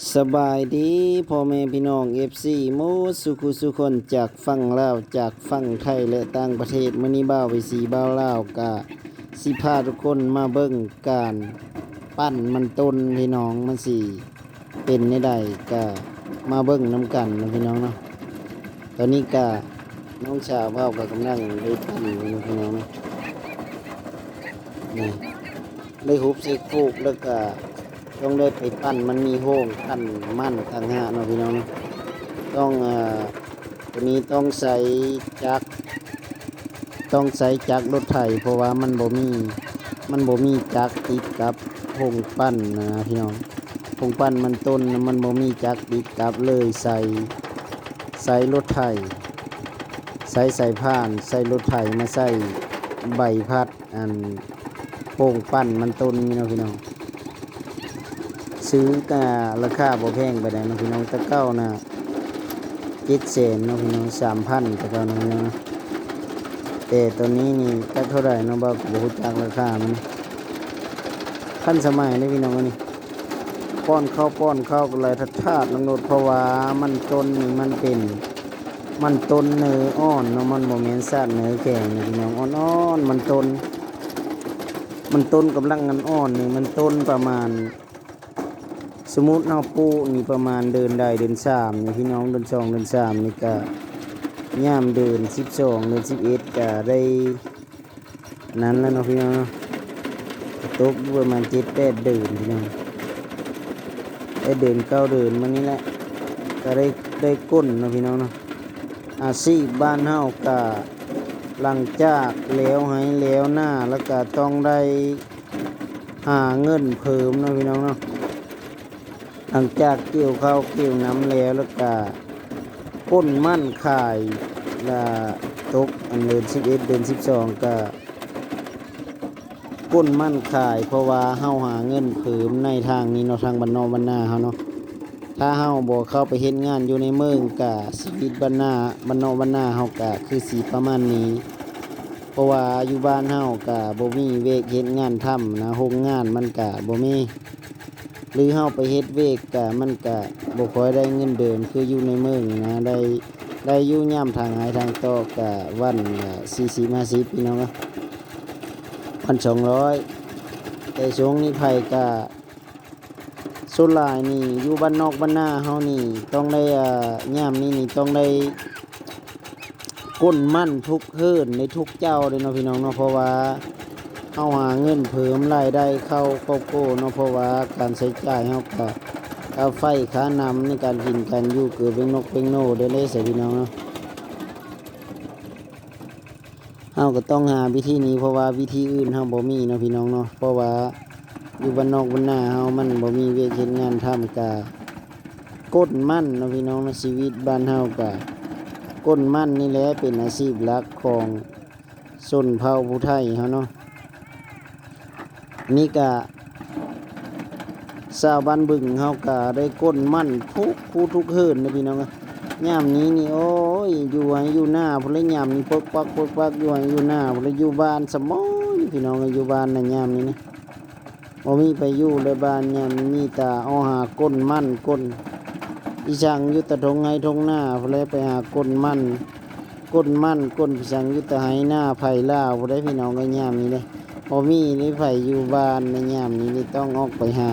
ສະບາຍດີພໍ່ແມ່ພີ່ນ້ອງ ເອັຟຊີ ໝົດສູ່ຄູ່ສູ່ຄົນ ຈາກຝັ່ງລາວ ຈາກຝັ່ງໄທ ແລະ ຕ່າງປະເທດ. ມື້ນີ້ບ່າວໄວຊີ ບ່າວລາວ ກະຊິພາທຸກຄົນມາເບິ່ງການປັ້ນມັນຕົ້ນພີ່ນ້ອງ ມັນຊິເປັນແນວໃດ ກະມາເບິ່ງນຳກັນເນາະພີ່ນ້ອງເນາະ. ຕອນນີ້ກະນ້ອງສາວເຮົາກະກຳລັງໄດ້ປັ້ນຢູ່ເນາະພີ່ນ້ອງເນາະ. ນີ້ ໄດ້ຫຸບໃສ່ໂຄກ ແລ້ວກະຕ້ອງໄດ້ໄປປັ້ນ ມັນມີໂຮງປັ້ນມັນຕ່າງຫາກເນາະພີ່ນ້ອງເນາະ. ຕ້ອງ ເອີ ໂຕນີ້ຕ້ອງໃຊ້ຈັກ ຕ້ອງໃຊ້ຈັກລົດໄຖ ເພາະວ່າມັນບໍ່ມີ ມັນບໍ່ມີຈັກຕິດກັບໂຮງປັ້ນນະພີ່ນ້ອງ. ໂຮງປັ້ນມັນຕົ້ນນະ ມັນບໍ່ມີຈັກຕິດກັບ ເລີຍໃຊ້ ໃຊ້ລົດໄຖ ໃຊ້ສາຍພານ ໃຊ້ລົດໄຖມາໃສ່ໃບພັດ ອັນໂຮງປັ້ນມັນຕົ້ນນີ້ເນາະພີ່ນ້ອງ. ຊື້ກະລາຄາບໍ່ແພງປານໃດເນາະພີ່ນ້ອງ. ແຕ່ເກົ່ານະເຈັດແສນເນາະພີ່ນ້ອງ ສາມພັນ ແຕ່ເກົ່ານະພີ່ນ້ອງເນາະ. ແຕ່ຕອນນີ້ນີ້ຈັກເທົ່າໃດເນາະ ບ່າວກະບໍ່ຮູ້ຈັກລາຄາມັນ. ທັນສະໄໝເດ້ພີ່ນ້ອງ ອັນນີ້ ປ້ອນເຂົ້າ ປ້ອນເຂົ້າກະໄຫຼຖາດໆ ລຳໂລດ ເພາະວ່າມັນຕົ້ນນີ້ມັນເປັນ ມັນຕົ້ນເນີອ່ອນເນາະ ມັນບໍ່ແມ່ນຊາດເນີແຂງນີ້ພີ່ນ້ອງ ອ່ອນໆ ມັນຕົ້ນ ມັນຕົ້ນກຳລັງອ່ອນໆ ນີ້ ມັນຕົ້ນປະມານ ສົມມຸດເຮົາປູກນີ້ປະມານເດືອນໃດ ເດືອນສາມນີ້ພີ່ນ້ອງ ເດືອນສອງ ເດືອນສາມນີ້ກະ ຍາມເດືອນສິບສອງ ເດືອນສິບເອັດກະໄດ້ ນັ້ນແຫຼະເນາະພີ່ນ້ອງເນາະ ກະຕົກຢູ່ປະມານເຈັດແປດເດືອນພີ່ນ້ອງ ແປດເດືອນເກົ້າເດືອນມານີ້ແຫຼະ ກະໄດ້ ໄດ້ກົ້ນເນາະພີ່ນ້ອງເນາະ. ອາຊີບບ້ານເຮົາກະ ຫຼັງຈາກແລ້ວໄຮ່ແລ້ວນາ ແລ້ວກະຕ້ອງໄດ້ຫາເງິນເພີ່ມເນາະພີ່ນ້ອງເນາະ. ຫຼັງຈາກກ່ຽວເຂົ້າກ່ຽວນຳແລ້ວ ແລ້ວກະກົ້ນມັນຂາຍ ລະຕົກອັນເດືອນສິບເອັດ ເດືອນສິບສອງ ກະກົ້ນມັນຂາຍ ເພາະວ່າເຮົາຫາເງິນເພີ່ມໃນທາງນີ້ເນາະ ທາງບ້ານນອກບ້ານນາເຮົາເນາະ. ຖ້າເຮົາບໍ່ເຂົ້າໄປເຮັດງານຢູ່ໃນເມືອງ ກະຊີວິດບ້ານນາ ບ້ານນອກບ້ານນາເຮົາກະຄືຊິປະມານນີ້ ເພາະວ່າຢູ່ບ້ານເຮົາກະບໍ່ມີວຽກເຮັດງານທຳນະ ໂຮງງານມັນກະບໍ່ມີ ຫຼືເຮົາໄປເຮັດວຽກກະ ມັນກະບໍ່ຄ່ອຍໄດ້ເງິນເດືອນຄືຢູ່ໃນເມືອງນະ ໄດ້ ໄດ້ຢູ່ຍາມທາງໄຮ່ທາງຕອກກະວັນລະສີ່ສິບຫ້າສິບພີ່ນ້ອງເອີຍ ວັນສອງຮ້ອຍ. ແຕ່ຊ່ວງນີ້ໃຜກະ ສ່ວນຫຼາຍນີ້ຢູ່ບ້ານນອກບ້ານນາເຮົານີ້ຕ້ອງໄດ້ ອາ ຍາມນີ້ນີ້ຕ້ອງໄດ້ ກົ້ນມັນທຸກເຮືອນ ໄດ້ທຸກເຈົ້າເດ້ເນາະພີ່ນ້ອງເນາະ ເພາະວ່າເຮົາຫາເງິນເພີ່ມລາຍໄດ້ເຂົ້າຄອບຄົວເນາະ ເພາະວ່າການໃຊ້ຈ່າຍເຮົາກະ ຄ່າໄຟຄ່ານ້ຳ ໃນການກິນການຢູ່ ເກີບເປັນນົກເປັນໂນເດ້ ເດ້ໃສພີ່ນ້ອງເນາະ. ເຮົາກະຕ້ອງຫາວິທີນີ້ ເພາະວ່າວິທີອື່ນເຮົາບໍ່ມີເນາະພີ່ນ້ອງເນາະ ເພາະວ່າຢູ່ບ້ານນອກບ້ານນາເຮົາມັນບໍ່ມີວຽກເຮັດງານທຳ ກະ ກົ້ນມັນເນາະພີ່ນ້ອງເນາະ ຊີວິດບ້ານເຮົາກະ ກົ້ນມັນນີ້ແຫຼະເປັນອາຊີບຫຼັກຂອງຊົນເຜົ່າຜູ້ໄທເຮົາເນາະ. ນີ້ກະຊາວບ້ານບຶງເຮົາກະໄດ້ກົ້ນມັນທຸກ ຜູ້ທຸກເຮືອນເດ້ພີ່ນ້ອງເອີຍ. ຍາມນີ້ນີ້ ໂອ້ຍ ຢູ່ໄຮ່ຢູ່ນາພຸ້ນແຫຼະ ຍາມນີ້ເປິກປັກເປິກປັກ ຢູ່ໄຮ່ຢູ່ນາພຸ້ນແຫຼະ ຢູ່ບ້ານສະໝອຍພີ່ນ້ອງເອີຍ ຢູ່ບ້ານນະ ຍາມນີ້ນະ ບໍ່ມີໃຜຢູ່ແລະບ້ານຍາມນີ້ ມີແຕ່ອອກຫາກົ້ນມັນກົ້ນອີ່ສັງຢູ່ແຕ່ທົ່ງໄຮ່ທົ່ງນາພຸ້ນແຫຼະ ໄປຫາກົ້ນມັນ ກົ້ນມັນກົ້ນອີ່ສັງຢູ່ແຕ່ໄຮ່ນາໄພລາວພຸ້ນແຫຼະພີ່ນ້ອງເອີຍ ຍາມນີ້ເດ້ ບໍ່ມີເດ້ໃຜຢູ່ບ້ານໃນຍາມນີ້ເດ້ ຕ້ອງອອກໄປຫາ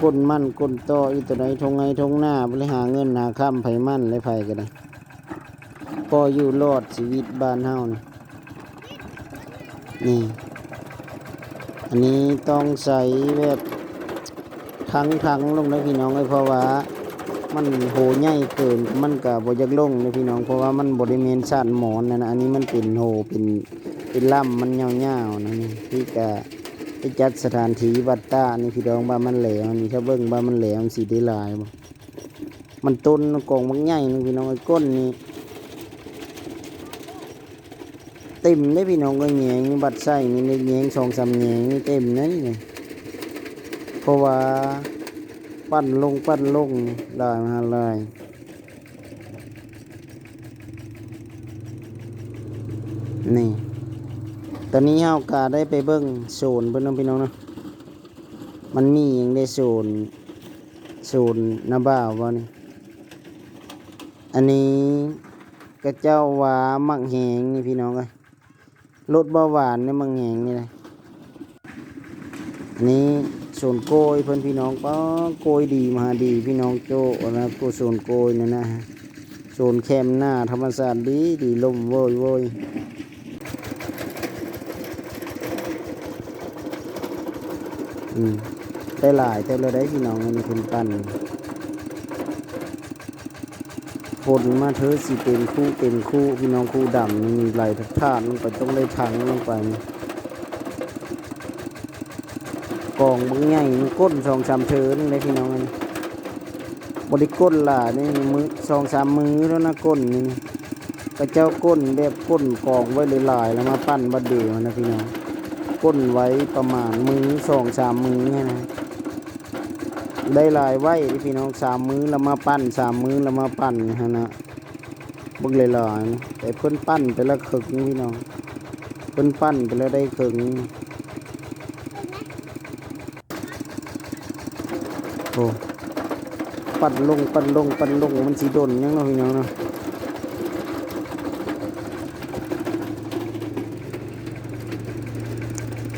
ກົ້ນມັນກົ້ນຕໍ້ຢູ່ແຕ່ໃນທົ່ງໄຮ່ທົ່ງນາພຸ້ນແຫຼະ ຫາເງິນຫາຄຳໃຜມັນແຫຼະ ໃຜກະໄດ້ ພໍຢູ່ລອດຊີວິດບ້ານເຮົານີ້. ນີ້ ອັນນີ້ຕ້ອງໃສ່ແບບຖັງໆລົງເດີພີ່ນ້ອງເອີຍ ເພາະວ່າມັນໂຫໃຫຍ່ເກີນ ມັນກະບໍ່ຢາກລົງເດີພີ່ນ້ອງ ເພາະວ່າມັນບໍ່ໄດ້ແມ່ນຊານໝອນນະ ອັນນີ້ມັນເປັນໂຫ ເປັນ ເປັນລຳມັນຍາວໆນະ. ນີ້ ທີ່ກະໄດ້ຈັດສະຖານທີ່ວັດຕານີ້ ພີ່ນ້ອງວ່າມັນແຫຼວນີ້ ຖ້າເບິ່ງວ່າມັນແຫຼວມັນຊິໄດ້ຫຼາຍບໍ່? ມັນຕົ້ນກອງບັກໃຫຍ່ໜຶ່ງພີ່ນ້ອງເອີຍ ກົ້ນນີ້ເຕັມເດ້ພີ່ນ້ອງເອີຍ ແຍງນີ້ ບັດໃສ່ນີ້ໄດ້ແຍງສອງສາມແຍງນີ້ເຕັມເດ້ນີ້ ເພາະວ່າປັ້ນລົງປັ້ນລົງ ຫຼາຍມະຫາຫຼາຍ. ນີ້ ຕອນນີ້ເຮົາກະໄດ້ໄປເບິ່ງໂຊນເພິ່ນເນາະພີ່ນ້ອງເນາະ ມັນມີຫຍັງແດ່ໂຊນ ສວນນ້າບ່າວບໍ່ນີ້? ອັນນີ້ຂະເຈົ້າວ່າໝາກແຮງນີ້ພີ່ນ້ອງເອີຍ ລົດເບົາຫວານໃນໝາກແຮງນີ້ນະ. ອັນນີ້ສວນກ້ວຍເພິ່ນພີ່ນ້ອງ ປ້າ ກ້ວຍດີມະຫາດີ ພີ່ນ້ອງໂຈ້ນະ ໂກສວນກ້ວຍນັ້ນນະ ສວນແຄມໜ້າ ທຳມະຊາດດີດີ ລົມໂວຍໆ. ອືມ ໄດ້ຫຼາຍເຕີບແລ້ວເດ້ພີ່ນ້ອງ ອັນນີ້ເພິ່ນປັ່ນ ຝົນມາເທີຊິເຕັມຄຸເຕັມຄຸພີ່ນ້ອງ ຄຸດຳນີ້ໄຫຼທາດໆລົງໄປ ຕ້ອງໄດ້ຖັງລົງໄປ ກອງບັກໃຫຍ່ ມັນກົ້ນສອງສາມເທີນີ້ແຫຼະພີ່ນ້ອງ ອັນນີ້ບໍ່ໄດ້ກົ້ນຫຼາຍເດ້ ມື້ສອງສາມມື້ແລ້ວນະ ກົ້ນນີ້ ຂະເຈົ້າກົ້ນແບບກົ້ນກອງໄວ້ຫຼາຍໆ ແລ້ວມາປັ່ນບັດດຽວນະພີ່ນ້ອງ ກົ້ນໄວ້ປະມານມື້ສອງສາມມື້ຫັ້ນນະ ໄດ້ຫຼາຍໄວ້ເດ້ພີ່ນ້ອງ ສາມມື້ແລ້ວມາປັ່ນ ສາມມື້ແລ້ວມາປັ່ນຫັ້ນນະ ບັກຫຼາຍໆ ແຕ່ເພິ່ນປັ່ນໄປລະເຄິ່ງພີ່ນ້ອງ ເພິ່ນປັ່ນໄປລະໄດ້ເຄິ່ງ ໂອ້ ປັ່ນລົງ ປັ່ນລົງ ປັ່ນລົງ ມັນຊິດົນຫຍັງເນາະພີ່ນ້ອງເນາະ.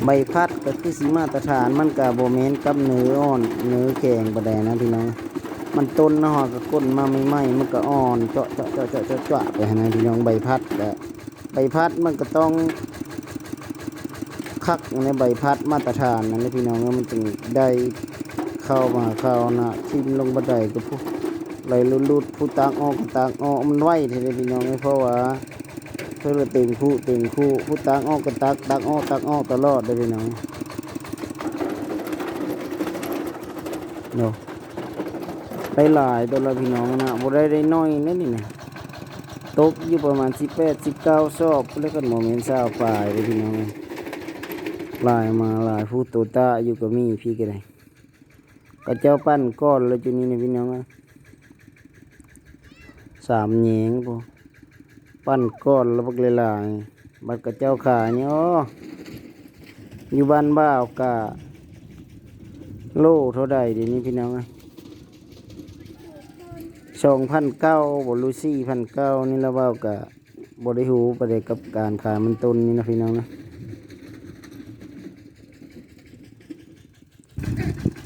ໃບພັດກໍຄືຊິມາດຕະຖານ ມັນກໍບໍ່ແມ່ນກັບເນີອ່ອນເນີແຂງປານໃດນະພີ່ນ້ອງ ມັນຕົ້ນເນາະ ເຮົາກໍກົ້ນມາໃໝ່ໆ ມັນກໍອ່ອນເຈາະໆໆໆໄປຫັ້ນນະພີ່ນ້ອງ ໃບພັດກໍ ໃບພັດມັນກໍຕ້ອງຄັກໃນໃບພັດມາດຕະຖານນັ້ນແຫຼະພີ່ນ້ອງເອີຍ ມັນຈຶ່ງໄດ້ເຂົ້າມາເຂົ້ານະ ຖິ້ມລົງບັນໄດກໍພຸ້ນ ໄຫຼຫຼຸດໆ ຜູ້ຕັກອອກກໍຕັກອອກ ມັນໄວແທ້ເດ້ພີ່ນ້ອງເອີຍ ເພາະວ່າເພິ່ນລະເຕັມຄຸເຕັມຄຸ ຜູ້ຕັກອອກກໍຕັກ ຕັກອອກຕັກອອກຕະຫຼອດເດ້ພີ່ນ້ອງເນາະ. ໄດ້ຫຼາຍໂຕລະພີ່ນ້ອງນະ ບໍ່ໄດ້ໄດ້ໜ້ອຍເດ້ນີ້ນະ ຕົກຢູ່ປະມານສິບແປດ ສິບເກົ້າສອບ ແລ້ວກໍບໍ່ແມ່ນຊາວປາຍເດ້ພີ່ນ້ອງ ຫຼາຍມາຫຼາຍ ຜູ້ໂຕຕ້າຢູ່ກໍມີ ພີ້ກໍໄດ້ ຂະເຈົ້າປັ່ນກ້ອນແລ້ວຈຸນີ້ນະພີ່ນ້ອງ ສາມແຍງພຸ້ນ ປັ່ນກ້ອນລະບັກຫຼາຍໆ ບັດຂະເຈົ້າຂາຍນີ້ ໂອ້ ຢູ່ບ້ານບ່າວກະໂລເທົ່າໃດດຽວນີ້ພີ່ນ້ອງເອີຍ ສອງພັນເກົ້າບໍ່ ຫຼື ສີ່ພັນເກົ້ານີ້ລະ ບ່າວກະບໍ່ໄດ້ຮູ້ປານໃດກັບການຂາຍມັນຕົ້ນນີ້ນະພີ່ນ້ອງນະ.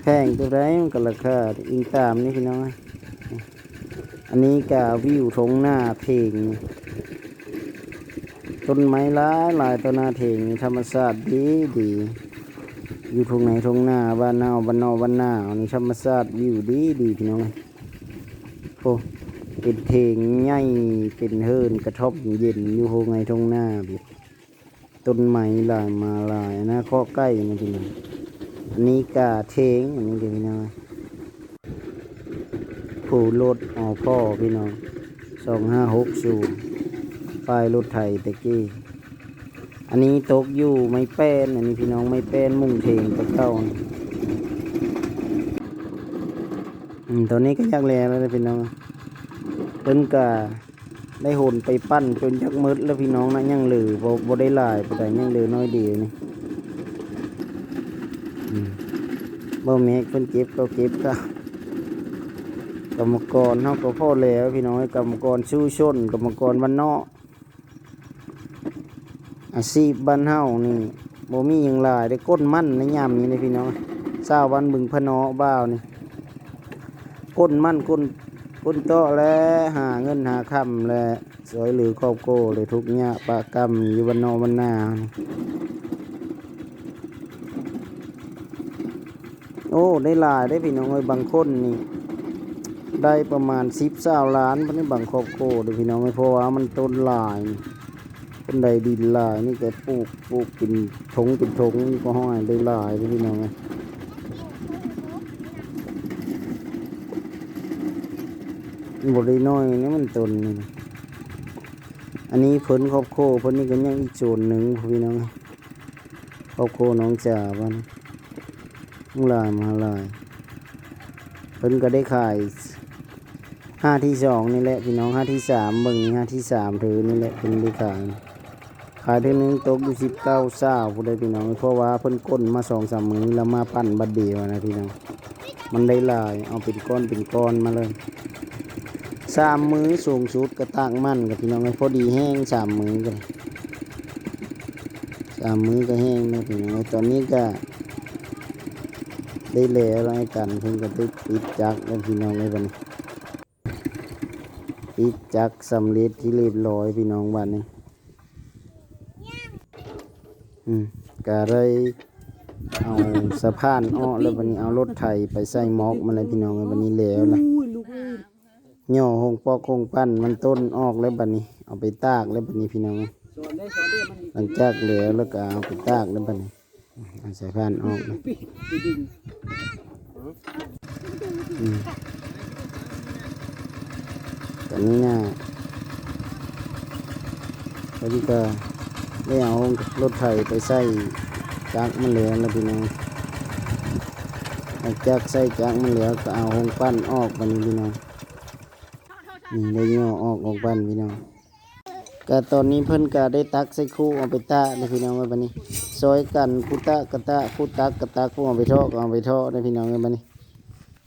ແພງຕົວໃດມັນກໍລາຄາອີງຕາມນີ້ພີ່ນ້ອງເອີຍ. ອັນນີ້ກະວິວທົ່ງນາເທິງ ຕົ້ນໄມ້ຫຼາຍໆ ຕໍ່ໜ້າເທິງ ທຳມະຊາດດີໆ ຢູ່ທົ່ງໄຮ່ທົ່ງນາ ບ້ານເຮົາ ບ້ານນອກບ້ານນາເຮົານີ້ ທຳມະຊາດວິວດີໆ ພີ່ນ້ອງເອີຍ. ໂອ້ ເປັນເທິງໃຫຍ່ ເປັນເຮືອນກະທ່ອມເຢັນຢູ່ທົ່ງໄຮ່ທົ່ງນາພຸ້ນ. ຕົ້ນໄມ້ຫຼາຍມາຫຼາຍ ອັນນັ້ນເຄາະໄກ່ນະພີ່ນ້ອງ. ອັນນີ້ກາເທັງ ອັນນີ້ເດ້ພີ່ນ້ອງ ຜູ້ລົດ ອໍ ພໍ່ພີ່ນ້ອງ ສອງຫ້າຫົກສູນ ປ້າຍລົດໄຖແຕ່ກີ້. ອັນນີ້ຕົກຢູ່ໄມ້ແປ້ນ ອັນນີ້ພີ່ນ້ອງ ໄມ້ແປ້ນມຸງເທິງແຕ່ເກົ່າ. ອືມ ຕອນນີ້ກໍຢາກແລ້ວແລ້ວພີ່ນ້ອງ ເພິ່ນກະ ໄດ້ໂຫນໄປປັ່ນຈົນຈັກໝົດແລ້ວພີ່ນ້ອງນະ ຍັງເຫຼືອ ບໍ່ ບໍ່ໄດ້ຫຼາຍປານໃດ ຍັງເຫຼືອໜ້ອຍດຽວນີ້. ອືມ ບໍ່ແມ່ນເພິ່ນເກັບກໍເກັບ ກະກຳມະກອນເຮົາກໍພໍແລ້ວພີ່ນ້ອງເອີຍ ກຳມະກອນຊຸມຊົນ ກຳມະກອນບ້ານນອກ. ອາຊີບບ້ານເຮົານີ້ບໍ່ມີຫຍັງຫຼາຍເດ້ ກົ້ນມັນໃນຍາມນີ້ເດ້ພີ່ນ້ອງ ຊາວບ້ານບຶງພະເນາະ ບ່າວນີ້ ກົ້ນມັນ ກົ້ນ ກົ້ນເຕາະ ແລະ ຫາເງິນຫາຄຳ ແລະ ຊ່ວຍເຫຼືອຄອບຄົວ ແລະ ທຸກຍາກປະກຳຢູ່ບ້ານນອກບ້ານນາ. ໂອ້ ໄດ້ຫຼາຍເດ້ພີ່ນ້ອງເອີຍ ບາງຄົນນີ້ໄດ້ປະມານສິບ ຊາວລ້ານພຸ້ນເດ້ ບາງຄອບຄົວເດ້ພີ່ນ້ອງເອີຍ ເພາະວ່າມັນຕົ້ນຫຼາຍ ຄົນໃດດິນຫຼາຍນີ້ກໍປູກ ປູກເປັນຖົງເປັນຖົງ ກໍຮ້ອຍໄດ້ຫຼາຍເດ້ພີ່ນ້ອງເອີຍ ບໍ່ໄດ້ໜ້ອຍເດ້ມັນຕົ້ນນີ້. ອັນນີ້ເພິ່ນ ຄອບຄົວເພິ່ນນີ້ກໍຍັງອີກໂຊນໜຶ່ງພີ່ນ້ອງເອີຍ. ຄອບຄົວນ້ອງຈາບ້ານ ຫຼາຍມາຫຼາຍ ເພິ່ນກໍໄດ້ຂາຍຫ້າທີສອງນີ້ແຫຼະພີ່ນ້ອງ ຫ້າທີສາມ ເບິ່ງນີ້ ຫ້າທີສາມເທື່ອນີ້ແຫຼະ ເພິ່ນໄດ້ຂາຍ ຂາຍເທື່ອໜຶ່ງຕົກຢູ່ສິບເກົ້າ ຊາວພຸ້ນເດ້ພີ່ນ້ອງ ເພາະວ່າເພິ່ນກົ້ນມາສອງສາມມື້ ແລ້ວມາປັ່ນບັດດຽວນະພີ່ນ້ອງ. ມັນໄດ້ຫຼາຍ ເອົາເປັນກ້ອນເປັນກ້ອນມາເລີຍ. ສາມມື້ສູງສຸດກະຕາກໝັ່ນກະພີ່ນ້ອງເອີຍ ພໍດີແຮງ ສາມມື້ກະໄດ້ ສາມມື້ກະແຮງເນາະພີ່ນ້ອງເອີຍ. ຕອນນີ້ກະໄດ້ແລ້ວ ອາຈານເພິ່ນກະໄດ້ປິດຈັກແລ້ວພີ່ນ້ອງເອີຍ ບັດນີ້ ປິດຈັກສຳເລັດທີ່ຮຽບຮ້ອຍພີ່ນ້ອງ ບາດນີ້ ອືມ ກະໄດ້ເອົາສະພານອອກແລ້ວ ບາດນີ້ເອົາລົດໄຖໄປໃສ່ໝອກມັນແລ້ວພີ່ນ້ອງເອີຍ ບາດນີ້ແລ້ວລະ. ຫຍໍ້ໂຮງປອກໂຮງປັ້ນມັນຕົ້ນອອກແລ້ວ ບາດນີ້ເອົາໄປຕາກແລ້ວ ບາດນີ້ພີ່ນ້ອງເອີຍ. ຫຼັງຈາກແລ້ວລະກະເອົາໄປຕາກແລ້ວ ບາດນີ້ ເອົາສາຍພານອອກ ອືມ ຕອນນີ້ນະ ຕອນນີ້ກະໄດ້ເອົາລົດໄຖໄປໃສ່ຈັກມັນແລ້ວລະພີ່ນ້ອງ. ຫຼັງຈາກໃສ່ຈັກມັນແລ້ວກະເອົາໂຮງປັ້ນອອກ ບາດນີ້ພີ່ນ້ອງ ນີ້ໄດ້ຫຍໍ້ອອກໂຮງປັ້ນພີ່ນ້ອງ. ກະຕອນນີ້ເພິ່ນກະໄດ້ຕັກໃສ່ຄຸເອົາໄປຕາກເດີພີ່ນ້ອງເອີຍ ບາດນີ້ ຊ່ອຍກັນ ຄຸຕະກະຕະ ຄຸຕັກກະຕັກ ຜູ້ເອົາໄປເທາະກະເອົາໄປເທາະເດີພີ່ນ້ອງເອີຍ ບາດນີ້.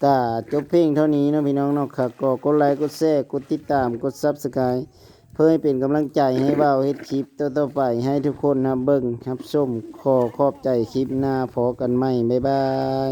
ກະຈົບພຽງເທົ່ານີ້ເນາະພີ່ນ້ອງເນາະ ກະຂໍກົດໄລ ກົດແຊ ກົດຕິດຕາມ ກົດຊັບສະໄຄຣບ໌ ເພື່ອໃຫ້ເປັນກຳລັງໃຈໃຫ້ບ່າວເຮັດຄລິບຕໍ່ໆໄປ ໃຫ້ທຸກຄົນຮັບເບິ່ງຮັບຊົມ. ຂໍຂອບໃຈ ຄລິບໜ້າພໍ້ກັນໃໝ່ ບາຍບາຍ.